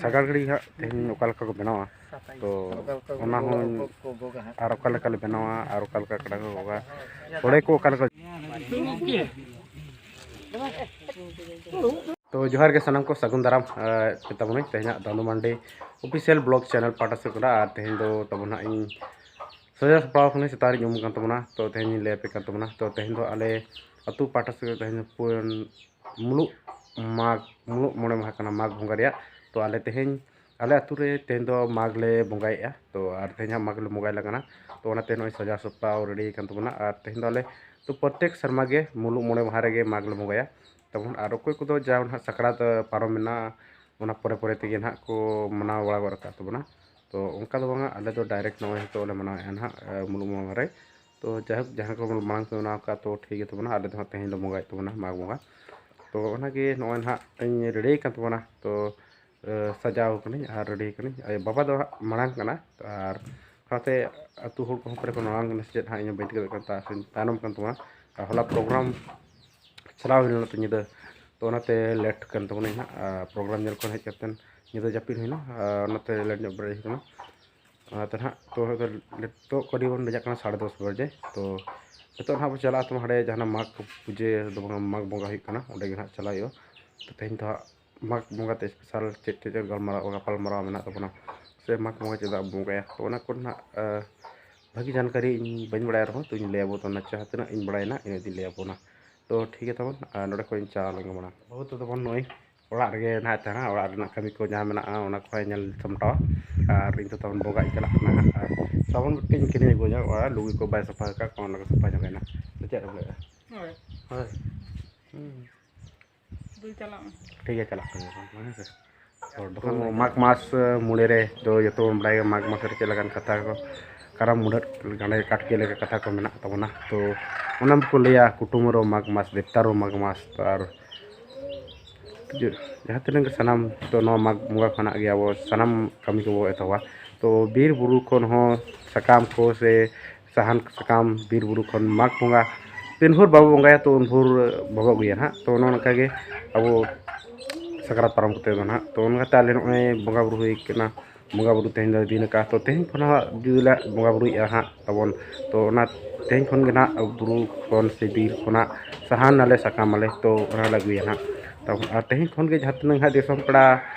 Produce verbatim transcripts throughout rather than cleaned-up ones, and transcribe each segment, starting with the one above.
ᱥᱟᱜᱟᱲ ᱜᱟᱹᱰᱤ ᱦᱟᱸᱜ ᱛᱮᱦᱮᱧ ᱚᱠᱟ ᱞᱮᱠᱟ ᱠᱚ ᱵᱮᱱᱟᱣᱟ, ᱛᱚ ᱚᱱᱟ ᱦᱚᱸ ᱟᱨ ᱚᱠᱟ ᱞᱮᱠᱟ ᱞᱮ ᱵᱮᱱᱟᱣᱟ ᱟᱨ ᱚᱠᱟ ᱞᱮᱠᱟ ᱠᱟᱰᱟ ᱠᱚ ᱜᱚᱜᱟ, ᱠᱚᱲᱮ ᱠᱚ ᱚᱠᱟ ᱞᱮᱠᱟ᱾ ᱛᱚ ᱡᱚᱦᱟᱨ ᱜᱮ ᱥᱟᱱᱟᱢ ᱠᱚ, ᱥᱟᱹᱜᱩᱱ ᱫᱟᱨᱟᱢ ᱢᱮᱛᱟᱵᱚᱱᱟᱹᱧ ᱛᱮᱦᱮᱧᱟᱜ ᱫᱟᱱᱫᱩ ᱢᱟᱱᱰᱤ official vlog channel ᱯᱟᱦᱴᱟ ᱥᱮᱫ ᱠᱷᱚᱱᱟᱜ᱾ ᱟᱨ ᱛᱮᱦᱮᱧ ᱫᱚ ᱛᱟᱵᱚᱱ ᱦᱟᱸᱜ ᱤᱧ ᱥᱟᱡᱟᱣ ᱥᱟᱯᱲᱟᱣ ᱠᱟᱱᱟᱹᱧ, ᱥᱮᱛᱟᱜ ᱨᱤᱧ ᱩᱢ ᱟᱠᱟᱱ ᱛᱟᱵᱚᱱᱟ᱾ ᱛᱚ ᱛᱮᱦᱮᱧ ᱤᱧ ᱞᱟᱹᱭ ᱟᱯᱮ ᱠᱟᱱ ᱛᱟᱵᱚᱱᱟ᱾ ᱛᱚ ᱛᱮᱦᱮᱧ ᱫᱚ ᱟᱞᱮ ᱟᱹᱛᱩ ᱯᱟᱦᱴᱟ ᱥᱮᱫ ᱛᱮᱦᱮᱧ ᱯᱩᱱ ᱢᱩᱞᱩᱜ ᱢᱟᱜᱽ, ᱢᱩᱞᱩᱜ ᱢᱚᱬᱮ ᱢᱟᱦᱟ ᱠᱟᱱᱟ ᱢᱟᱜᱽ ᱵᱚᱸᱜᱟ ᱨᱮᱭᱟᱜ᱾ ᱛᱚ ᱟᱞᱮ ᱛᱮᱦᱮᱧ, ᱟᱞᱮ ᱟᱹᱛᱩ ᱨᱮ ᱛᱮᱦᱮᱧ ᱫᱚ ᱢᱟᱜᱽ ᱞᱮ ᱵᱚᱸᱜᱟᱭᱮᱫᱼᱟ᱾ ᱛᱚ ᱟᱨ ᱛᱮᱦᱮᱧ ᱦᱟᱸᱜ ᱢᱟᱜᱽ ᱞᱮ ᱵᱚᱸᱜᱟᱭ ᱞᱟᱜᱟᱱᱟ᱾ ᱛᱚ ᱚᱱᱟᱛᱮ ᱱᱚᱜᱼᱚᱭ ᱥᱟᱡᱟᱣ ᱥᱟᱯᱲᱟᱣ ready ᱟᱠᱟᱱ ᱛᱟᱵᱚᱱᱟ᱾ ᱟᱨ ᱛᱮᱦᱮᱧ ᱫᱚ ᱟᱞᱮ ᱛᱚ ᱯᱨᱚᱛᱮᱠ ᱥᱮᱨᱢᱟ ᱜᱮ ᱢᱩᱞᱩᱜ ᱢᱚᱬᱮ ᱢᱟᱦᱟ ᱨᱮᱜᱮ ᱢᱟᱜᱽ ᱞᱮ ᱵᱚᱸᱜᱟᱭᱟ ᱛᱟᱵᱚᱱ᱾ ᱟᱨ ᱚᱠᱚᱭ ᱠᱚᱫᱚ ᱡᱟ ᱱᱟᱦᱟᱜ ᱥᱟᱠᱨᱟᱛ ᱯᱟᱨᱚᱢ ᱮᱱᱟ, ᱚᱱᱟ ᱯᱚᱨᱮ ᱯᱚᱨᱮ ᱛᱮᱜᱮ ᱱᱟᱦᱟᱜ ᱠᱚ ᱢᱟᱱᱟᱣ ᱵᱟᱲᱟ ᱜᱚᱫ ᱟᱠᱟᱫ ᱛᱟᱵᱚᱱᱟ᱾ ᱛᱚ ᱚᱱᱠᱟ ᱫᱚ ᱵᱟᱝᱟ, ᱟᱞᱮ ᱫᱚ direct ᱱᱚᱜᱼᱚᱭ ᱱᱤᱛᱚᱜ ᱞᱮ ᱢᱟᱱᱟᱣᱮᱫᱼᱟ ᱱᱟᱦᱟᱜ, ᱮ, ᱢᱩᱞᱩᱜ ᱢᱚᱬᱮ ᱢᱟᱦᱟ ᱨᱮ᱾ ᱛᱚ ᱡᱟᱭᱦᱳᱠ, ᱡᱟᱦᱟᱸ ᱠᱚ ᱢᱟᱲᱟᱝ ᱯᱮ ᱢᱟᱱᱟᱣ ᱟᱠᱟᱫ, ᱛᱚ ᱴᱷᱤᱠ ᱜᱮ ᱛᱟᱵᱚᱱᱟ, ᱟᱞᱮ ᱫᱚ ᱦᱟᱸᱜ ᱛᱮᱦᱮᱧ ᱞᱮ ᱵᱚᱸᱜᱟᱭᱮᱫ ᱛᱟᱵᱚᱱᱟ ᱢᱟᱜᱽ ᱵᱚᱸᱜᱟ᱾ ᱛᱚ ᱚᱱᱟᱜᱮ ᱱᱚᱜᱼᱚᱭ ᱱᱟᱦᱟᱜ ᱤᱧ ready ᱟᱠᱟᱱ ᱛᱟᱵᱚᱱᱟ᱾ ᱛᱚ ᱮ, ᱥᱟᱡᱟᱣ ᱠᱟᱹᱱᱟᱹᱧ ᱟᱨ ready ᱠᱟᱹᱱᱟᱹᱧ᱾ ᱟᱭᱳ ᱵᱟᱵᱟ ᱫᱚ ᱦᱟᱸᱜ ᱢᱟᱲᱟᱝ ᱠᱟᱱᱟ, ᱟᱨ ᱥᱟᱶᱛᱮ ᱟᱹᱛᱩ ᱦᱚᱲ ᱠᱚᱦᱚᱸ ᱯᱟᱞᱮ ᱠᱚ ᱢᱟᱲᱟᱝ ᱠᱟᱱᱟ ᱥᱮ ᱪᱮᱫ ᱦᱟᱸᱜ, ᱤᱧ ᱦᱚᱸ ᱵᱟᱹᱧ ᱴᱷᱤᱠᱟᱹ ᱫᱟᱲᱮᱭᱟᱜ ᱠᱟᱱᱟ, ᱛᱟ-, ᱛᱟᱭᱱᱚᱢ ᱠᱟᱱ ᱛᱟᱵᱚᱱᱟ᱾ ᱟᱨ ᱦᱚᱞᱟ program ᱪᱟᱞᱟᱣ ᱦᱩᱭ ᱞᱮᱱᱟ ᱛᱚ ᱧᱤᱫᱟᱹ, ᱛᱚ ᱚᱱᱟᱛᱮ late ᱠᱟᱱ ᱛᱟᱵᱚᱱᱟᱹᱧ ᱦᱟᱸᱜ᱾ ᱟᱨ program ᱧᱮᱞ ᱠᱷᱚᱱ ᱦᱮᱡ ᱠᱟᱛᱮᱫ ᱧᱤᱫᱟᱹ ᱡᱟᱹᱯᱤᱫ ᱦᱩᱭᱱᱟ, ᱟᱨ ᱚᱱᱟᱛᱮ late ᱧᱚᱜ ᱵᱮᱨᱮᱫ ᱦᱩᱭ ᱠᱟᱱᱟ᱾ ᱚᱱᱟᱛᱮ ᱱᱟᱦᱟᱜ ᱛᱚ ᱦᱚᱭᱛᱳ ᱱᱤᱛᱚᱜ ᱠᱚ ᱵᱚᱱ ᱵᱟᱡᱟᱜ ᱠᱟᱱᱟ ᱥᱟᱲᱮ ᱫᱚᱥ ᱵᱟᱡᱮ᱾ ᱛᱚ ᱱᱤᱛᱚᱜ ᱱᱟᱦᱟᱜ ᱵᱚᱱ ᱪᱟᱞᱟᱜᱼᱟ ᱛᱚ ᱦᱟᱸᱰᱮ ᱡᱟᱦᱟᱱᱟᱜ ᱢᱟᱜᱽ ᱯᱩᱡᱟᱹ ᱫᱚ ᱵᱟᱝᱟ, ᱢᱟᱜᱽ ᱵᱚᱸᱜᱟ ᱦᱩᱭᱩᱜ ᱠᱟᱱᱟ, ᱚᱸᱰᱮ ᱜᱮ ᱱᱟᱦᱟᱜ ᱪᱟᱞᱟᱜ ᱦᱩᱭᱩᱜᱼᱟ᱾ ᱛᱚ ᱛᱮᱦᱮᱧ ᱫᱚ ᱦᱟᱸᱜ ᱢᱟᱜᱽ ᱵᱚᱸᱜᱟ ᱛᱮ special ᱪᱮᱫ ᱪᱮᱫ ᱜᱟᱞᱢᱟᱨᱟᱣ, ᱜᱟᱯᱟᱞ ᱢᱟᱨᱟᱣ ᱢᱮᱱᱟᱜ ᱛᱟᱵᱚᱱᱟ, ᱥᱮ ᱢᱟᱜᱽ ᱵᱚᱸᱜᱟ ᱪᱮᱫᱟᱜ ᱵᱚᱱ ᱵᱚᱸᱜᱟᱭᱟ, ᱛᱚ ᱚᱱᱟ ᱠᱚᱨᱮᱱᱟᱜ, ᱟ, ᱵᱷᱟᱹᱜᱤ ᱡᱟᱱᱠᱟᱨᱤ ᱤᱧ ᱵᱟᱹᱧ ᱵᱟᱲᱟᱭ ᱨᱮᱦᱚᱸ, ᱛᱚᱧ ᱞᱟᱹᱭ ᱟᱵᱚ ᱛᱟᱵᱚᱱᱟ, ᱡᱟᱦᱟᱸ ᱛᱤᱱᱟᱹᱜ ᱤᱧ ᱵᱟᱲᱟᱭᱟ ᱱᱟᱜ ᱤᱱᱟᱹᱜ ᱫᱚᱧ ᱞᱟᱹᱭ ᱟᱵᱚᱱᱟ᱾ ᱛᱚ ᱴᱷᱤᱠ ᱜᱮᱭᱟ ᱛᱟᱵᱚᱱ, ᱟᱨ ᱱᱚᱰᱮ ᱠᱷᱚᱱ ᱤᱧ ᱪᱟᱞᱟᱣ ᱞᱮᱱ ᱜᱮ ᱢᱟᱲᱟᱝ᱾ ᱵᱟᱹᱦᱩ ᱛᱟᱵᱚᱱ ᱱᱚᱜᱼᱚᱭ ᱚᱲᱟᱜ ᱨᱮᱜᱮ ᱱᱟᱦᱟᱜ ᱛᱟᱦᱮᱱᱟ, ᱚᱲᱟᱜ ᱨᱮᱱᱟᱜ ᱠᱟᱹᱢᱤ ᱠᱚ ᱡᱟᱦᱟᱸ ᱢᱮᱱᱟᱜᱼᱟ ᱚᱱᱟ ᱠᱚᱦᱚᱸᱭ ᱧᱮᱞ ᱥᱟᱢᱴᱟᱣᱟ᱾ ᱟᱨ ᱤᱧ ᱫᱚ ᱛᱟᱵᱚᱱ ᱵᱚᱸᱜᱟᱜ ᱤᱧ ᱪᱟᱞᱟᱜ ᱠᱟᱱᱟ ᱦᱟᱸᱜ, ᱟᱨ ᱥᱟᱵᱚᱱ ᱢᱤᱫᱴᱮᱱ ᱤᱧ ᱠᱤᱨᱤᱧ ᱟᱹᱜᱩᱣᱟᱹᱧᱟ, ᱚᱲᱟᱜ ᱞᱩᱜᱽᱲᱤ ᱠᱚ ᱵᱟᱭ ᱥᱟᱯᱷᱟ ᱟᱠᱟᱫ ᱠᱚᱣᱟ, ᱚᱱᱟ ᱠᱚ ᱥᱟᱯᱷᱟ ᱧᱚᱜᱟᱭ ᱱᱟᱜ᱾ ᱥᱮ ᱪᱮᱫ ᱮᱢ ᱞᱟᱹᱭᱮᱫᱼᱟ? ᱦᱳᱭ᱾ ᱦᱳᱭ᱾ ᱦᱩᱸ᱾ ᱫᱩ ᱪᱟᱞᱟᱜ ᱢᱮ᱾ ᱴᱷᱤᱠ ᱜᱮᱭᱟ, ᱪᱟᱞᱟᱜ ᱠᱟᱱ ᱜᱮᱭᱟ ᱵᱚᱱ, ᱦᱮᱸ ᱥᱮ? ᱦᱚᱲ ᱫᱚ ᱛᱚ ᱢᱟᱜᱽ ᱢᱟᱥ ᱢᱩᱬᱮ ᱨᱮ ᱫᱚ ᱡᱚᱛᱚ ᱵᱚᱱ ᱵᱟᱲᱟᱭ ᱜᱮᱭᱟ, ᱢᱟᱜᱽ ᱢᱟᱥ ᱨᱮ ᱪᱮᱫ ᱞᱮᱠᱟᱱ ᱠᱟᱛᱷᱟ ᱠᱚ, ᱠᱟᱨᱟᱢ ᱢᱩᱰᱟᱹᱫ ᱜᱟᱸᱰᱮ ᱠᱟᱴᱠᱮ ᱞᱮᱠᱟ ᱠᱟᱛᱷᱟ ᱠᱚ ᱢᱮᱱᱟᱜ ᱛᱟᱵᱚᱱᱟ᱾ ᱛᱚ ᱚᱱᱟ ᱵᱟᱠᱚ ᱞᱟᱹᱭᱟ, ᱠᱩᱴᱩᱢ ᱨᱮᱦᱚᱸ ᱢᱟᱜᱽ ᱢᱟᱥ, ᱫᱮᱵᱛᱟ ᱨᱮᱦᱚᱸ ᱢᱟᱜᱽ ᱢᱟᱥ, ᱛᱚ ᱟᱨ ᱡᱟᱦᱟᱸ ᱛᱤᱱᱟᱹᱜ ᱜᱮ ᱥᱟᱱᱟᱢ, ᱛᱚ ᱱᱚᱣᱟ ᱢᱟᱜᱽ ᱵᱚᱸᱜᱟ ᱠᱷᱚᱱᱟᱜ ᱜᱮ ᱟᱵᱚ ᱥᱟᱱᱟᱢ ᱠᱟᱹᱢᱤ ᱠᱚᱵᱚ ᱮᱛᱚᱦᱚᱵᱟ᱾ ᱛᱚ ᱵᱤᱨ ᱵᱩᱨᱩ ᱠᱷᱚᱱ ᱦᱚᱸ ᱥᱟᱠᱟᱢ ᱠᱚ ᱥᱮ ᱥᱟᱦᱟᱱ ᱥᱟᱠᱟᱢ ᱵᱤᱨ ᱵᱩᱨᱩ ᱠᱷᱚᱱ ᱢᱟᱜᱽ ᱵᱚᱸᱜᱟ ᱛᱤᱱ ᱵᱷᱳᱨ ᱵᱟᱵᱚ ᱵᱚᱸᱜᱟᱭᱟ, ᱛᱚ ᱩᱱ ᱵᱷᱳᱨ ᱵᱟᱵᱚ ᱟᱹᱜᱩᱭᱟ ᱱᱟᱦᱟᱜ᱾ ᱛᱚ ᱱᱚᱜᱼᱚ ᱱᱚᱝᱠᱟ ᱜᱮ ᱟᱵᱚ ᱥᱟᱠᱨᱟᱛ ᱯᱟᱨᱚᱢ ᱠᱟᱛᱮ ᱫᱚ ᱱᱟᱦᱟᱜ᱾ ᱛᱚ ᱚᱱᱠᱟᱛᱮ ᱟᱞᱮ ᱱᱚᱜᱼᱚᱭ ᱵᱚᱸᱜᱟ ᱵᱩᱨᱩ ᱦᱩᱭ ᱠᱟᱱᱟ, ᱵᱚᱸᱜᱟ ᱵᱩᱨᱩ ᱛᱮᱦᱮᱧ ᱫᱚ ᱫᱤᱱ ᱟᱠᱟᱫ᱾ ᱛᱚ ᱛᱮᱦᱮᱧ ᱠᱷᱚᱱ ᱦᱟᱸᱜ ᱡᱩᱫᱤ ᱞᱮ ᱵᱚᱸᱜᱟ ᱵᱩᱨᱩᱭᱮᱫᱼᱟ ᱦᱟᱸᱜ ᱛᱟᱵᱚᱱ, ᱛᱚ ᱚᱱᱟ ᱛᱮᱦᱮᱧ ᱠᱷᱚᱱ ᱜᱮ ᱱᱟᱦᱟᱜ ᱵᱩᱨᱩ ᱠᱷᱚᱱ ᱥᱮ ᱵᱤᱨ ᱠᱷᱚᱱᱟᱜ ᱥᱟᱦᱟᱱ ᱟᱞᱮ, ᱥᱟᱠᱟᱢ ᱟᱞᱮ, ᱛᱚ ᱚᱱᱟ ᱞᱮ ᱟᱹᱜᱩᱭᱟ ᱱᱟᱦᱟᱜ ᱛᱟᱵᱚᱱ᱾ ᱟᱨ ᱛᱮᱦᱮᱧ ᱠᱷᱚᱱ ᱜᱮ ᱡᱟᱦᱟᱸ ᱛᱤᱱᱟᱹᱜ ᱦᱟᱸᱜ ᱫᱤᱥᱚᱢ ᱯᱮᱲᱟ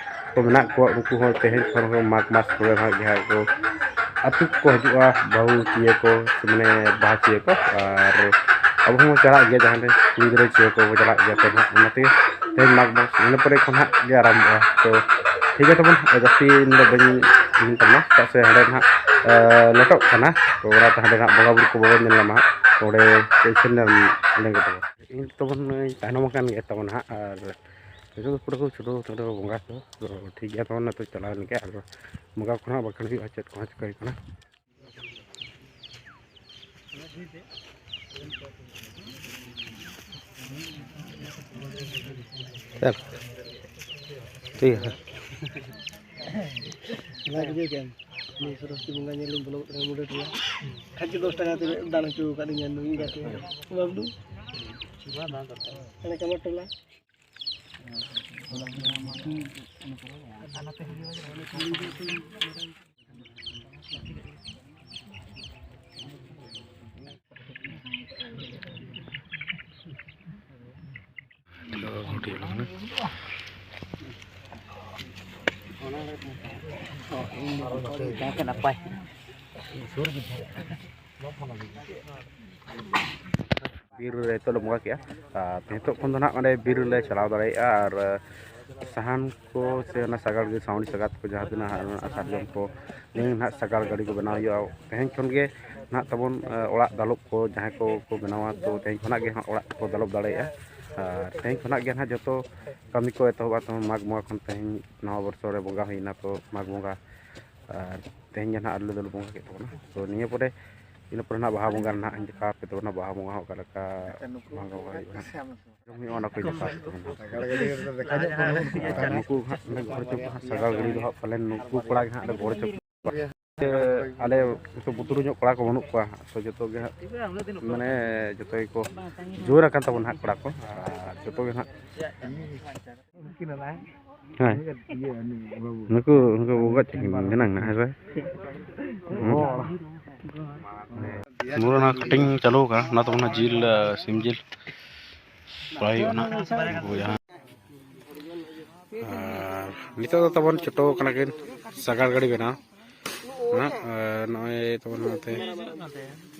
ᱠᱚ ᱢᱮᱱᱟᱜ ᱠᱚᱣᱟ, ᱩᱱᱠᱩ ᱦᱚᱸ ᱛᱮᱦᱮᱧ ᱠᱷᱚᱱ ᱦᱚᱸ ᱢᱟᱜᱽ ᱢᱟᱥ ᱠᱚᱨᱮ ᱦᱟᱸᱜ ᱡᱟᱦᱟᱸᱭ ᱠᱚ ᱟᱹᱛᱩ ᱠᱚ ᱦᱤᱡᱩᱜᱼᱟ, ᱵᱟᱹᱦᱩ ᱪᱤᱭᱟᱹ ᱠᱚ, ᱢᱟᱱᱮ ᱵᱟᱦᱟ ᱪᱤᱭᱟᱹ ᱠᱚ, ᱟᱨ ᱟᱵᱚ ᱦᱚᱸ ᱪᱟᱞᱟᱜ ᱜᱮᱭᱟ, ᱡᱟᱦᱟᱸ ᱨᱮ ᱠᱩᱲᱤ ᱜᱤᱫᱽᱨᱟᱹ ᱪᱤᱭᱟᱹ ᱠᱚ ᱪᱟᱞᱟᱜ ᱜᱮᱭᱟ᱾ ᱛᱚ ᱱᱟᱦᱟᱜ ᱚᱱᱟᱛᱮ ᱛᱮᱦᱮᱧ ᱢᱟᱜᱽ ᱢᱟᱥ, ᱤᱱᱟᱹ ᱯᱚᱨᱮ ᱠᱷᱚᱱ ᱦᱟᱸᱜ ᱜᱮ ᱟᱨᱟᱢᱵᱷᱚᱜᱼᱟ᱾ ᱛᱚ ᱴᱷᱤᱠ ᱜᱮᱭᱟ ᱛᱟᱵᱚᱱ, ᱡᱟᱹᱥᱛᱤ ᱤᱧ ᱫᱚ ᱵᱟᱹᱧ ᱤᱧ ᱛᱟᱵᱚᱱᱟ, ᱪᱮᱫᱟᱜ ᱥᱮ ᱦᱟᱸᱰᱮ ᱱᱟᱦᱟᱜ ᱞᱮᱴᱚᱜ ᱠᱟᱱᱟ᱾ ᱛᱚ ᱚᱱᱟᱛᱮ ᱦᱟᱸᱰᱮ ᱱᱟᱦᱟᱜ ᱵᱚᱸᱜᱟ ᱵᱩᱨᱩ ᱠᱚ ᱵᱟᱵᱚᱱ ᱧᱮᱞ ᱧᱟᱢᱟ ᱦᱟᱸᱜ, ᱚᱸᱰᱮ ᱤᱥᱤᱱ ᱞᱮᱱ ᱞᱮᱱ ᱜᱮ ᱛᱟᱵᱚᱱ᱾ ᱤᱧ ᱛᱟᱵᱚᱱ ᱛᱟᱭᱱᱚᱢ ᱟᱠᱟᱱ ᱜᱮᱭᱟ ᱛᱟᱵᱚᱱ ᱦᱟᱸᱜ, ᱟᱨ ᱱᱤᱛᱚᱜ ᱫᱚ ᱯᱩᱨᱟᱹ ᱠᱚ ᱪᱷᱩᱴᱟᱹᱣ ᱩᱛᱟᱹᱨ ᱵᱚᱸᱜᱟ ᱠᱚ᱾ ᱛᱚ ᱴᱷᱤᱠ ᱜᱮᱭᱟ ᱛᱟᱵᱚᱱ, ᱱᱤᱛᱚᱜ ᱪᱟᱞᱟᱣ ᱞᱮᱱ ᱜᱮ, ᱟᱨ ᱵᱚᱸᱜᱟ ᱠᱚ ᱦᱟᱸᱜ ᱵᱟᱠᱷᱟᱱ ᱦᱩᱭᱩᱜᱼᱟ, ᱪᱮᱫ ᱠᱚ ᱦᱟᱸᱜ ᱪᱤᱠᱟᱹ ᱦᱩᱭᱩᱜ ᱠᱟᱱᱟ᱾ ᱪᱚᱞ᱾ ᱴᱷᱤᱠ ᱜᱮᱭᱟ᱾ ᱞᱟᱡ ᱵᱩᱡᱷᱟᱹᱣ ᱠᱮᱫᱟᱢ? ᱱᱩᱭ ᱥᱚᱨᱚᱥᱚᱛᱤ ᱵᱚᱸᱜᱟ ᱧᱮᱞ ᱞᱤᱧ ᱵᱚᱞᱚ ᱜᱚᱫ ᱠᱟᱱᱟ ᱢᱩᱰᱟᱹ ᱴᱚᱞᱟ᱾ ᱠᱷᱟᱪᱮ ᱫᱚᱥ ᱴᱟᱠᱟ ᱛᱮ ᱫᱟᱱ ᱦᱚᱪᱚ ᱟᱠᱟᱫ ᱞᱤᱧᱟ ᱱᱩᱭ ᱜᱟᱛᱮ᱾ ᱵᱟᱵᱞᱩ᱾ ᱦᱟᱱᱮ ᱠᱟᱢᱟᱨ ᱴᱚᱞᱟ᱾ ᱱᱟᱯᱟᱭ᱾ ᱵᱤᱨ ᱨᱮ ᱱᱤᱛᱚᱜ ᱞᱮ ᱵᱚᱸᱜᱟ ᱠᱮᱜᱼᱟ᱾ ᱟᱨ ᱱᱤᱛᱚᱜ ᱠᱷᱚᱱ ᱫᱚ ᱱᱟᱦᱟᱜ ᱚᱸᱰᱮ ᱵᱤᱨ ᱨᱮᱞᱮ ᱪᱟᱞᱟᱣ ᱫᱟᱲᱮᱭᱟᱜᱼᱟ᱾ ᱟᱨ ᱥᱟᱦᱟᱱ ᱠᱚ ᱥᱮ ᱚᱱᱟ ᱥᱟᱜᱟᱲ ᱜᱮ, ᱥᱟᱣᱲᱤ ᱥᱟᱜᱟᱫ ᱠᱚ, ᱡᱟᱦᱟᱸ ᱛᱤᱱᱟᱹᱜ ᱦᱟᱸᱜ ᱥᱟᱨᱡᱚᱢ ᱠᱚ, ᱱᱤᱭᱟᱹ ᱱᱟᱦᱟᱜ ᱥᱟᱜᱟᱲ ᱜᱟᱹᱰᱤ ᱠᱚ ᱵᱮᱱᱟᱣ ᱦᱩᱭᱩᱜᱼᱟ᱾ ᱛᱮᱦᱮᱧ ᱠᱷᱚᱱ ᱜᱮ ᱱᱟᱦᱟᱜ ᱛᱟᱵᱚᱱ, ᱮ, ᱚᱲᱟᱜ ᱫᱟᱞᱚᱵ ᱠᱚ ᱡᱟᱦᱟᱸᱭ ᱠᱚ ᱠᱚ ᱵᱮᱱᱟᱣᱟ, ᱛᱚ ᱛᱮᱦᱮᱧ ᱠᱷᱚᱱᱟᱜ ᱜᱮ ᱦᱟᱸᱜ ᱚᱲᱟᱜ ᱠᱚ ᱫᱟᱞᱚᱵ ᱫᱟᱲᱮᱭᱟᱜᱼᱟ᱾ ᱟᱨ ᱛᱮᱦᱮᱧ ᱠᱷᱚᱱᱟᱜ ᱜᱮ ᱱᱟᱦᱟᱜ ᱡᱚᱛᱚ ᱠᱟᱹᱢᱤ ᱠᱚ ᱮᱛᱚᱦᱚᱵᱟ᱾ ᱛᱮᱦᱮᱧ ᱢᱟᱜᱽ ᱵᱚᱸᱜᱟ ᱠᱷᱚᱱ, ᱛᱮᱦᱮᱧ ᱱᱟᱣᱟ ᱵᱚᱨᱥᱚ ᱨᱮ ᱵᱚᱸᱜᱟ ᱦᱩᱭᱱᱟ, ᱛᱚ ᱢᱟᱜᱽ ᱵᱚᱸᱜᱟ ᱟᱨ ᱛᱮᱦᱮᱧ ᱜᱮ ᱱᱟᱦᱟᱜ ᱟᱞᱮ ᱫᱚᱞᱮ ᱵᱚᱸᱜᱟ ᱠᱮᱫ ᱛᱟᱵᱚᱱᱟ᱾ ᱛᱚ ᱱᱤᱭᱟᱹ ᱯᱚᱨᱮ, ᱤᱱᱟᱹ ᱯᱚᱨᱮ ᱱᱟᱦᱟᱜ ᱵᱟᱦᱟ ᱵᱚᱸᱜᱟ ᱨᱮᱱᱟᱜ ᱤᱧ ᱫᱮᱠᱷᱟᱣ ᱟᱯᱮ ᱛᱟᱵᱚᱱᱟ, ᱵᱟᱦᱟ ᱵᱚᱸᱜᱟ ᱦᱚᱸ ᱚᱠᱟ ᱞᱮᱠᱟ ᱵᱚᱸᱜᱟ ᱦᱩᱭᱩᱜᱼᱟ ᱱᱟᱦᱟᱜ᱾ ᱡᱚᱢ ᱦᱩᱭᱩᱜᱼᱟ, ᱚᱱᱟ ᱠᱚᱧ ᱫᱮᱠᱷᱟᱣ ᱟᱯᱮ ᱛᱟᱵᱚᱱᱟ᱾ ᱟᱨ ᱱᱩᱠᱩ ᱦᱟᱸᱜ ᱞᱮ ᱜᱚᱦᱚᱲ ᱦᱚᱪᱚ ᱠᱚᱣᱟ ᱦᱟᱸᱜ, ᱥᱟᱜᱟᱲ ᱜᱟᱹᱰᱤ ᱫᱚ ᱦᱟᱸᱜ ᱯᱟᱞᱮᱱ ᱱᱩᱠᱩ ᱠᱚᱲᱟ ᱜᱮ ᱦᱟᱸᱜ ᱞᱮ ᱜᱚᱦᱚᱲ ᱦᱚᱪᱚ ᱠᱚᱣᱟ᱾ ᱟᱞᱮ ᱩᱱᱠᱩ ᱵᱩᱛᱩᱨ ᱧᱚᱜ ᱠᱚᱲᱟ ᱠᱚ ᱵᱟᱹᱱᱩᱜ ᱠᱚᱣᱟ ᱦᱟᱸᱜ, ᱛᱚ ᱡᱚᱛᱚ ᱜᱮ ᱦᱟᱸᱜ ᱢᱟᱱᱮ ᱡᱚᱛᱚ ᱜᱮᱠᱚ ᱡᱳᱨ ᱟᱠᱟᱱ ᱛᱟᱵᱚᱱᱟ ᱦᱟᱸᱜ ᱠᱚᱲᱟ ᱠᱚ, ᱟᱨ ᱡᱚᱛᱚ ᱜᱮ ᱦᱟᱸᱜ ᱦᱮᱸ᱾ ᱱᱩᱠᱩ ᱱᱩᱠᱩ ᱜᱚᱜᱚ ᱪᱮᱫ ᱢᱮᱱᱟᱝ ᱱᱟ ᱦᱮᱸ ᱥᱮ? ᱢᱩᱨᱟ ᱱᱟ ᱠᱟᱴᱤᱝ ᱪᱟᱹᱞᱩ ᱟᱠᱟᱱᱟ, ᱚᱱᱟ ᱛᱟᱵᱚᱱ ᱡᱤᱞ, ᱥᱤᱢ ᱡᱤᱞ ᱯᱨᱟᱭ ᱚᱱᱟ ᱩᱱᱠᱩ ᱡᱟᱦᱟᱸ ᱟᱨ ᱱᱤᱛᱚᱜ ᱫᱚ ᱛᱟᱵᱚᱱ ᱪᱷᱩᱴᱟᱹᱣ ᱠᱟᱱᱟ ᱠᱤᱱ ᱥᱟᱜᱟᱲ ᱜᱟᱹᱰᱤ ᱵᱮᱱᱟᱣ᱾ ᱦᱮᱸ, ᱟᱨ ᱱᱚᱜᱼᱚᱭ ᱛᱟᱵᱚᱱ ᱱᱚᱛᱮ,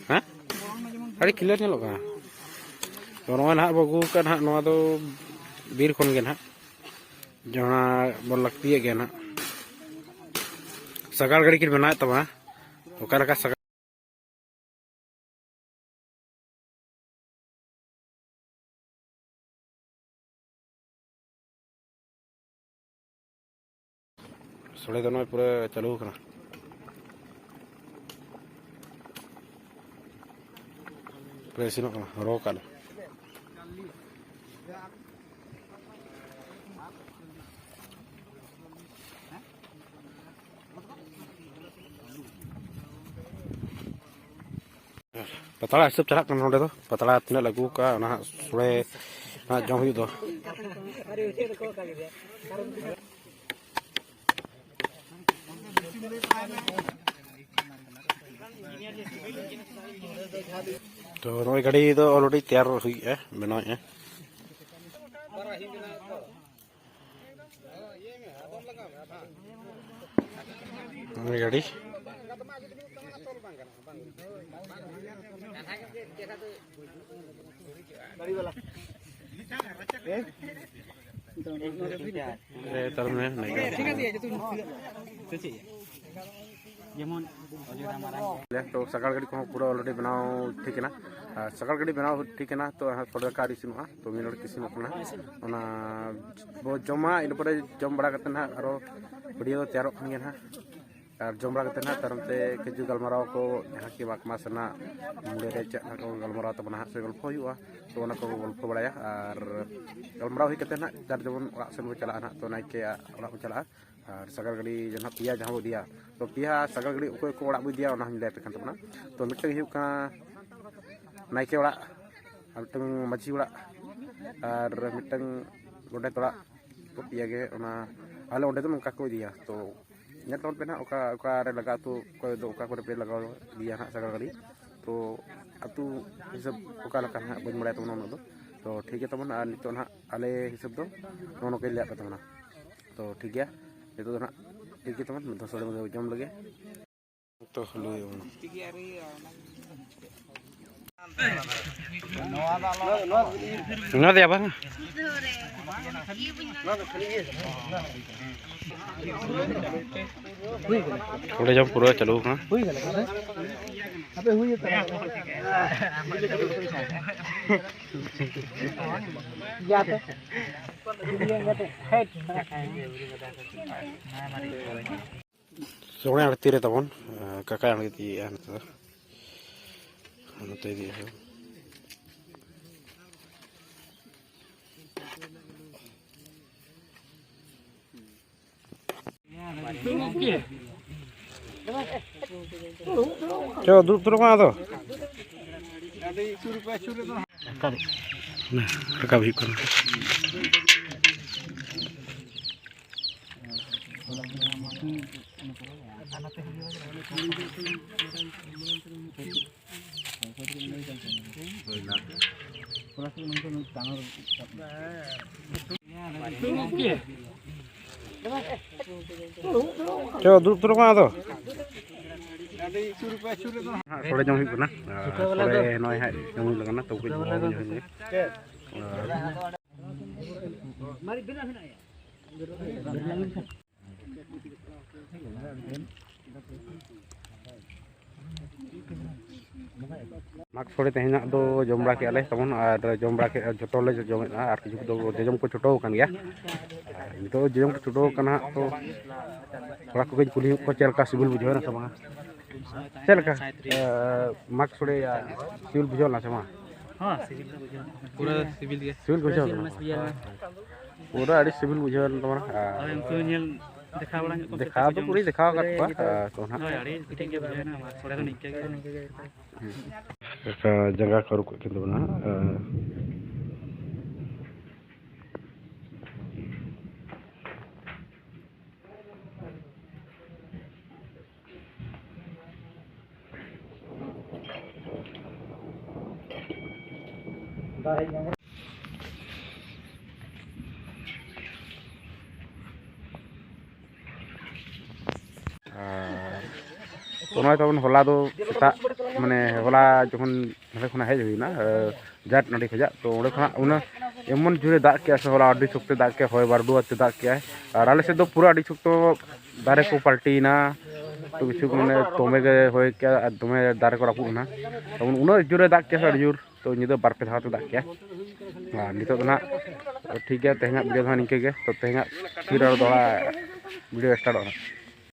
ᱦᱮᱸ, ᱟᱹᱰᱤ ᱠᱞᱤᱭᱟᱨ ᱧᱮᱞᱚᱜ ᱠᱟᱱᱟ᱾ ᱛᱚ, ᱱᱚᱜᱼᱚᱭ ᱱᱟᱦᱟᱜ ᱵᱚ ᱟᱹᱜᱩ ᱟᱠᱟᱫ ᱱᱟᱦᱟᱜ, ᱱᱚᱣᱟ ᱫᱚ ᱵᱤᱨ ᱠᱷᱚᱱ ᱜᱮ ᱱᱟᱦᱟᱜ, ᱡᱟᱦᱟᱸ ᱵᱚᱱ ᱞᱟᱹᱠᱛᱤᱭᱮᱫ ᱜᱮᱭᱟ ᱱᱟᱦᱟᱜ᱾ ᱥᱟᱜᱟᱲ ᱜᱟᱹᱰᱤ ᱠᱤᱱ ᱵᱮᱱᱟᱣᱮᱫ ᱛᱟᱵᱚᱱᱟ, ᱚᱠᱟ ᱞᱮᱠᱟ ᱥᱟᱜᱟᱲ ᱥᱳᱲᱮ ᱫᱚ ᱱᱚᱜᱼᱚᱭ ᱯᱩᱨᱟᱹ ᱪᱟᱹᱞᱩ ᱟᱠᱟᱱᱟ᱾ ᱯᱩᱨᱟᱹ ᱤᱥᱤᱱᱚᱜ ᱠᱟᱱᱟ, ᱨᱚ ᱠᱟᱜ ᱞᱮ᱾ ᱯᱟᱛᱲᱟ ᱦᱤᱥᱟᱹᱵ ᱪᱟᱞᱟᱜ ᱠᱟᱱᱟ ᱱᱚᱸᱰᱮ ᱫᱚ, ᱯᱟᱛᱲᱟ ᱛᱤᱱᱟᱹᱜ ᱞᱮ ᱟᱹᱜᱩ ᱠᱟᱜᱼᱟ, ᱚᱱᱟ ᱦᱟᱸᱜ ᱥᱳᱲᱮ ᱦᱟᱸᱜ ᱡᱚᱢ ᱦᱩᱭᱩᱜ ᱫᱚ᱾ ᱛᱚ, ᱱᱚᱜᱼᱚᱭ ᱜᱟᱹᱰᱤ ᱫᱚ already ᱛᱮᱭᱟᱨ ᱦᱩᱭᱩᱜᱼᱟ, ᱵᱮᱱᱟᱣᱮᱫᱼᱟ᱾ ᱱᱚᱜᱼᱚᱭ ᱜᱟᱹᱰᱤ᱾ ᱮ, ᱛᱟᱨ ᱢᱟᱱᱮ ᱱᱤᱝᱠᱟ᱾ ᱡᱮᱢᱚᱱ ᱚᱡᱚᱭ ᱫᱟ ᱢᱟᱨᱟᱝ ᱛᱚ ᱥᱟᱜᱟᱲ ᱜᱟᱹᱰᱤ ᱠᱚᱦᱚᱸ ᱯᱩᱨᱟᱹ already ᱵᱮᱱᱟᱣ ᱴᱷᱤᱠ ᱮᱱᱟ᱾ ᱟᱨ ᱥᱟᱜᱟᱲ ᱜᱟᱹᱰᱤ ᱵᱮᱱᱟᱣ ᱴᱷᱤᱠ ᱮᱱᱟ, ᱛᱚ ᱦᱟᱸᱜ ᱥᱳᱲᱮ ᱫᱟᱠᱟ ᱟᱹᱣᱨᱤ ᱤᱥᱤᱱᱚᱜᱼᱟ, ᱛᱚ ᱢᱤᱫ ᱦᱚᱲ ᱤᱥᱤᱱᱚᱜ ᱠᱟᱱᱟ᱾ ᱚᱱᱟ ᱵᱚ ᱡᱚᱢᱟ, ᱤᱱᱟᱹ ᱯᱚᱨᱮ ᱡᱚᱢ ᱵᱟᱲᱟ ᱠᱟᱛᱮ ᱱᱟᱦᱟᱜ ᱟᱨᱚ video ᱫᱚ ᱛᱮᱭᱟᱨᱚᱜ ᱠᱟᱱ ᱜᱮᱭᱟ ᱱᱟᱦᱟᱜ᱾ ᱟᱨ ᱡᱚᱢ ᱵᱟᱲᱟ ᱠᱟᱛᱮ ᱱᱟᱦᱟᱜ ᱛᱟᱭᱚᱢ ᱛᱮ ᱠᱤᱪᱷᱩ ᱜᱟᱞᱢᱟᱨᱟᱣ ᱠᱚ, ᱡᱟᱦᱟᱸ ᱠᱤ ᱢᱟᱜᱽ ᱢᱟᱥ ᱨᱮᱱᱟᱜ ᱢᱩᱞᱟᱹ ᱨᱮ ᱪᱮᱫ ᱱᱟᱦᱟᱜ ᱠᱚ ᱜᱟᱞᱢᱟᱨᱟᱣ ᱛᱟᱵᱚᱱᱟ ᱦᱟᱸᱜ ᱥᱮ ᱜᱚᱞᱯᱷᱚ ᱦᱩᱭᱩᱜᱼᱟ, ᱛᱚ ᱚᱱᱟ ᱠᱚ ᱜᱚᱞᱯᱷᱚ ᱵᱟᱲᱟᱭᱟ᱾ ᱟᱨ ᱜᱟᱞᱢᱟᱨᱟᱣ ᱦᱩᱭ ᱠᱟᱛᱮ ᱱᱟᱦᱟᱜ ᱡᱟᱨ ᱡᱮᱢᱚᱱ ᱚᱲᱟᱜ ᱥᱮᱱ ᱵᱚ ᱪᱟᱞᱟᱜᱼᱟ ᱱᱟᱦᱟᱜ, ᱛᱚ ᱱᱟᱭᱠᱮᱭᱟᱜ ᱚᱲᱟᱜ ᱵᱚ ᱪᱟᱞᱟᱜᱼᱟ᱾ ᱟᱨ ᱥᱟᱜᱟᱲ ᱜᱟᱹᱰᱤ ᱡᱟᱦᱟᱸ ᱯᱮᱭᱟ ᱡᱟᱦᱟᱸ ᱵᱚ ᱤᱫᱤᱭᱟ, ᱛᱚ ᱯᱮᱭᱟ ᱥᱟᱜᱟᱲ ᱜᱟᱹᱰᱤ ᱚᱠᱚᱭ ᱠᱚ ᱚᱲᱟᱜ ᱵᱚ ᱤᱫᱤᱭᱟ ᱚᱱᱟ ᱦᱚᱸᱧ ᱞᱟᱹᱭ ᱟᱯᱮ ᱠᱟᱱ ᱛᱟᱵᱚᱱᱟ᱾ ᱛᱚ ᱢᱤᱫᱴᱟᱝ ᱦᱩᱭᱩᱜ ᱠᱟᱱᱟ ᱱᱟᱭᱠᱮ ᱚᱲᱟᱜ, ᱟᱨ ᱢᱤᱫᱴᱟᱝ ᱢᱟᱹᱡᱷᱤ ᱚᱲᱟᱜ, ᱟᱨ ᱢᱤᱫᱴᱟᱝ ᱜᱚᱰᱮᱛ ᱚᱲᱟᱜ᱾ ᱛᱚ ᱯᱮᱭᱟ ᱜᱮ ᱚᱱᱟ ᱟᱞᱮ ᱚᱸᱰᱮ ᱫᱚ ᱱᱚᱝᱠᱟ ᱠᱚ ᱤᱫᱤᱭᱟ᱾ ᱛᱚ ᱧᱮᱞ ᱛᱟᱵᱚᱱ ᱯᱮ ᱱᱟᱦᱟᱜ ᱚᱠᱟ ᱚᱠᱟ ᱨᱮ ᱞᱟᱜᱟ ᱟᱹᱛᱩ, ᱚᱠᱚᱭ ᱫᱚ ᱚᱠᱟ ᱠᱚᱨᱮ ᱯᱮ ᱞᱟᱜᱟᱣ ᱤᱫᱤᱭᱟ ᱱᱟᱦᱟᱜ ᱥᱟᱜᱟᱲ ᱜᱟᱹᱰᱤ᱾ ᱛᱚ ᱟᱹᱛᱩ ᱦᱤᱥᱟᱹᱵ ᱚᱠᱟ ᱞᱮᱠᱟ ᱱᱟᱦᱟᱜ ᱵᱟᱹᱧ ᱵᱟᱲᱟᱭ ᱛᱟᱵᱚᱱᱟ ᱩᱱᱟᱹᱜ ᱫᱚ᱾ ᱛᱚ ᱴᱷᱤᱠ ᱜᱮᱭᱟ ᱛᱟᱵᱚᱱ, ᱟᱨ ᱱᱤᱛᱚᱜ ᱱᱟᱦᱟᱜ ᱟᱞᱮ ᱦᱤᱥᱟᱹᱵ ᱫᱚ ᱱᱚᱜᱼᱚ ᱱᱚᱝᱠᱟᱧ ᱞᱟᱹᱭᱟᱫ ᱯᱮ ᱛᱟᱵᱚᱱᱟ᱾ ᱛᱚ ᱴᱷᱤᱠ ᱜᱮᱭᱟ, ᱱᱤᱛᱚᱜ ᱫᱚ ᱱᱟᱦᱟᱜ ᱴᱷᱤᱠ ᱜᱮ ᱛᱟᱵᱚᱱ, ᱢᱤᱫ ᱫᱷᱟᱣ ᱥᱚᱲᱮ ᱵᱚᱱ ᱡᱚᱢ ᱞᱮᱜᱮ᱾ ᱛᱚ ᱞᱟᱹᱭ ᱟᱵᱚᱱᱟ᱾ ᱱᱚᱣᱟ ᱫᱚ ᱟᱵᱟᱨ ᱚᱸᱰᱮ ᱡᱚᱢ ᱯᱩᱨᱟᱹ ᱪᱟᱹᱞᱩ ᱟᱠᱟᱱᱟ᱾ ᱦᱩᱭ ᱠᱟᱱᱟ, ᱦᱟᱯᱮ ᱦᱩᱭ ᱩᱛᱟᱹᱨ ᱟᱠᱟᱱᱟ᱾ ᱜᱮᱭᱟ ᱛᱚ᱾ ᱦᱮᱸ᱾ ᱥᱚᱲᱮ ᱟᱬᱛᱤ ᱨᱮ ᱛᱟᱵᱚᱱ, ᱠᱟᱠᱟᱭ ᱟᱬᱛᱤᱭᱮᱫᱼᱟ ᱱᱚᱛᱮ ᱫᱚ᱾ ᱱᱚᱛᱮ ᱤᱫᱤᱭᱮᱫᱼᱟ᱾ ᱪᱚ, ᱫᱩᱲᱩᱵ ᱩᱛᱟᱹᱨᱚᱜ ᱢᱟ ᱟᱫᱚ᱾ ᱨᱟᱠᱟᱵ ᱦᱩᱭᱩᱜ ᱠᱟᱱᱟ᱾ ᱪᱚ, ᱫᱩᱲᱩᱵ ᱩᱛᱟᱹᱨᱚᱜ ᱢᱟ ᱟᱫᱚ᱾ ᱥᱚᱲᱮ ᱡᱚᱢ ᱦᱩᱭᱩᱜ ᱠᱟᱱᱟ᱾ ᱥᱚᱲᱮ ᱱᱚᱜᱼᱚᱭ ᱦᱟᱸᱜ ᱡᱚᱢ ᱦᱩᱭᱩᱜ ᱠᱟᱱᱟ, ᱛᱚ ᱠᱟᱹᱡ ᱵᱚᱦᱚᱜ ᱡᱚᱢ ᱦᱩᱭᱩᱜ ᱠᱟᱱᱟ᱾ ᱢᱟᱜᱽ ᱥᱳᱲᱮ ᱛᱮᱦᱮᱧᱟᱜ ᱫᱚ ᱡᱚᱢ ᱵᱟᱲᱟ ᱠᱮᱜᱼᱟ ᱞᱮ ᱛᱟᱵᱚᱱ, ᱟᱨ ᱡᱚᱢ ᱵᱟᱲᱟ ᱠᱮᱜᱼᱟ, ᱡᱚᱛᱚ ᱞᱮ ᱡᱚᱢᱮᱫᱼᱟ, ᱟᱨ ᱠᱤᱪᱷᱩ ᱫᱚ ᱡᱚᱡᱚᱢ ᱠᱚ ᱪᱷᱩᱴᱟᱹᱣ ᱟᱠᱟᱱ ᱜᱮᱭᱟ᱾ ᱟᱨ ᱱᱤᱛᱚᱜ ᱡᱚᱡᱚᱢ ᱠᱚ ᱪᱷᱩᱴᱟᱹᱣ ᱟᱠᱟᱱᱟ ᱦᱟᱸᱜ, ᱛᱚ ᱠᱚᱲᱟ ᱠᱚᱜᱮᱧ ᱠᱩᱞᱤ ᱧᱚᱜ ᱠᱚᱣᱟ, ᱪᱮᱫ ᱞᱮᱠᱟ ᱥᱤᱵᱤᱞ ᱵᱩᱡᱷᱟᱹᱣ ᱮᱱᱟ ᱥᱮ ᱵᱟᱝᱟ? ᱪᱮᱫ ᱞᱮᱠᱟ, ᱮ, ᱢᱟᱜᱽ ᱥᱳᱲᱮ ᱥᱤᱵᱤᱞ ᱵᱩᱡᱷᱟᱹᱣ ᱞᱮᱱᱟ ᱥᱮ ᱵᱟᱝ? ᱦᱚᱸ, ᱥᱤᱵᱤᱞ ᱫᱚ ᱵᱩᱡᱷᱟᱹᱣ ᱮᱱᱟ᱾ ᱯᱩᱨᱟᱹ ᱥᱤᱵᱤᱞ ᱜᱮ᱾ ᱥᱤᱵᱤᱞ ᱵᱩᱡᱷᱟᱹᱣ ᱥᱤᱵᱤᱞ ᱠᱟᱱᱟ? ᱢᱟ ᱥᱤᱵᱤᱞ ᱮᱱᱟ᱾ ᱯᱩᱨᱟᱹ ᱟᱹᱰᱤ ᱥᱤᱵᱤᱞ ᱵᱩᱡᱷᱟᱹᱣ ᱮᱱ ᱛᱟᱵᱚᱱᱟ᱾ ᱟᱨ ᱦᱳᱭ, ᱩᱱᱠᱩ ᱧᱮᱞ ᱫᱮᱠᱷᱟᱣ ᱵᱟᱲᱟ ᱧᱚᱜ ᱠᱚᱢ ᱪᱮᱫ ᱫᱮᱠᱷᱟᱣ ᱞᱮᱠᱟ ᱠᱚ ᱟᱠᱟᱫ ᱡᱚᱢ ᱠᱚᱣᱟ, ᱠᱟᱱᱟ᱾ ᱟᱨ ᱛᱚ ᱱᱟᱦᱟᱜ ᱦᱳᱭ, ᱟᱹᱰᱤ ᱠᱮᱴᱮᱡ ᱜᱮ ᱵᱩᱡᱷᱟᱹᱣ ᱮᱱᱟ, ᱟᱨ ᱥᱚᱲᱮ ᱫᱚ ᱱᱤᱝᱠᱟᱹ ᱜᱮ᱾ ᱦᱩᱸ᱾ ᱮᱠᱟ ᱡᱟᱸᱜᱟ ᱠᱚ ᱟᱹᱨᱩᱵ ᱠᱮᱫ ᱠᱤᱱ ᱛᱟᱵᱚᱱᱟ᱾ ᱟᱨ ᱟᱨ ᱛᱚ ᱱᱚᱜᱼᱚᱭ ᱛᱟᱵᱚᱱ ᱦᱚᱞᱟ ᱫᱚ ᱥᱮᱛᱟᱜ, ᱢᱟᱱᱮ ᱦᱚᱞᱟ ᱡᱚᱠᱷᱚᱱ ᱱᱚᱸᱰᱮ ᱠᱷᱚᱱᱟᱜ ᱦᱮᱡ ᱦᱩᱭᱱᱟ, ᱮ, ᱡᱟᱴ ᱱᱟᱹᱰᱤ ᱠᱷᱚᱱᱟᱜ, ᱛᱚ ᱚᱸᱰᱮ ᱠᱷᱚᱱᱟᱜ ᱩᱱᱟᱹᱜ ᱮᱢᱚᱱ ᱡᱳᱨᱮ ᱫᱟᱜ ᱠᱮᱜᱼᱟ ᱥᱮ ᱦᱚᱞᱟ ᱟᱹᱰᱤ ᱥᱚᱠᱛᱚᱭ ᱫᱟᱜ ᱠᱮᱜᱼᱟ, ᱦᱚᱭ ᱵᱟᱹᱨᱰᱩ ᱟᱛᱮ ᱫᱟᱜ ᱠᱮᱜᱼᱟᱭ᱾ ᱟᱨ ᱟᱞᱮ ᱥᱮᱫ ᱫᱚ ᱯᱩᱨᱟᱹ ᱟᱹᱰᱤ ᱥᱚᱠᱛᱚ ᱫᱟᱨᱮ ᱠᱚ ᱯᱟᱞᱴᱤᱭᱮᱱᱟ, ᱛᱚ ᱠᱤᱪᱷᱩ ᱢᱟᱱᱮ ᱫᱚᱢᱮ ᱜᱮ ᱦᱚᱭ ᱠᱮᱜᱼᱟ ᱟᱨ ᱫᱚᱢᱮ ᱫᱟᱨᱮ ᱠᱚ ᱨᱟᱹᱯᱩᱫ ᱮᱱᱟ᱾ ᱛᱚ ᱩᱱᱟᱹᱜ ᱡᱳᱨᱮ ᱫᱟᱜ ᱠᱮᱜᱼᱟ ᱥᱮ ᱟᱹᱰᱤ ᱡᱳᱨ, ᱛᱚ ᱧᱤᱫᱟᱹ ᱵᱟᱨ ᱯᱮ ᱫᱷᱟᱣ ᱛᱮ ᱫᱟᱜ ᱠᱮᱜᱼᱟ᱾ ᱟᱨ ᱱᱤᱛᱚᱜ ᱫᱚ ᱱᱟᱦᱟᱜ ᱴᱷᱤᱠ ᱜᱮᱭᱟ, ᱛᱮᱦᱮᱧᱟᱜ ᱵᱷᱤᱰᱤᱭᱳ ᱫᱚ ᱱᱟᱦᱟᱜ ᱱᱤᱝᱠᱟᱹ ᱜᱮ᱾ ᱛᱚ ᱛᱮᱦᱮᱧᱟᱜ ᱯᱷᱤᱨ ᱟᱨᱚ ᱫᱚᱦᱲᱟ ᱵᱷᱤᱰᱤᱭᱳ ᱥᱴᱟᱨᱴᱚᱜᱼᱟ ᱱᱟᱦᱟᱜ᱾